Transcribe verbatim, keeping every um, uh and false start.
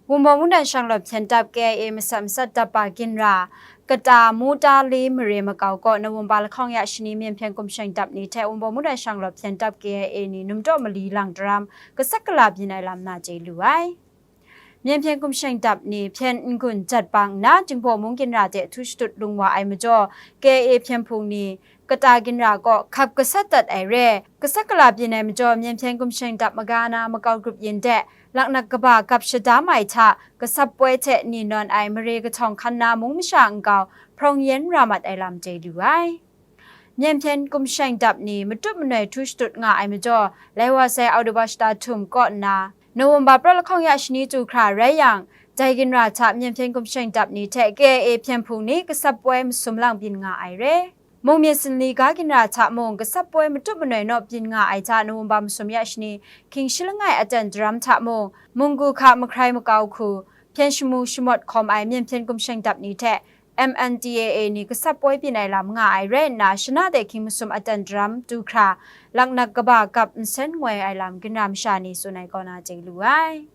Wunbaw mungdan shanglawt hpyen dap K I A masat masat dap ba ginra, kata mu ta le mare makau kaw Nawampa lahkawng ya shani Myen Hpyen Gumshaing dap ni hte Wunbaw mungdan shanglawt hpyen dap K I A ni numdaw mali lang daram gasat gala byin ai lam na chye lu ai. Myen Hpyen Gumshaing dap ni hpyen n-gun jat bang nna Jinghpaw mung ginra de htu shatut lung wa ai majaw, K I A hpyen hpung ni kata ginra kaw hkap gasat dat ai re. Gasat gala byin ai majaw, Myen Hpyen Gumshaing dap maga na makau grup yin de laknak kaba gap shadam ai hta gasap poi hte ni nawn ai mare kahtawng hkan na mung masha nkau hprawng yen ra mat ai lam chye lu ai. Myen Hpyen Gumshaing dap ni matup manoi htu shatut nga ai majaw, lai wa sai Oktoba shata htum kaw nna Nawampa pra lahkawng ya shani chyu hkra rai yang, dai ginra hta Myen Hpyen Gumshaing dap ni hte K I A hpyen hpung ni gasap poi masum lang byin nga ai re. Mung myit sanli ga ginra hta mung gasap poi matup manoi naw byin nga ai hta Nawampa masum ya shani hkying shi langai aten daram hta mung, munggu hka mahkrai makau hku, hpyen shamu shamawt hkawm ai Myen Hpyen Gumshaing dap ni hte M N D A A ni gasap poi byin ai lam nga ai rai nna, shana de hkying masum aten daram du hkra, laknak kaba gap nsen ngoi ai lam ginra masha ni tsun ai kaw na chye lu ai.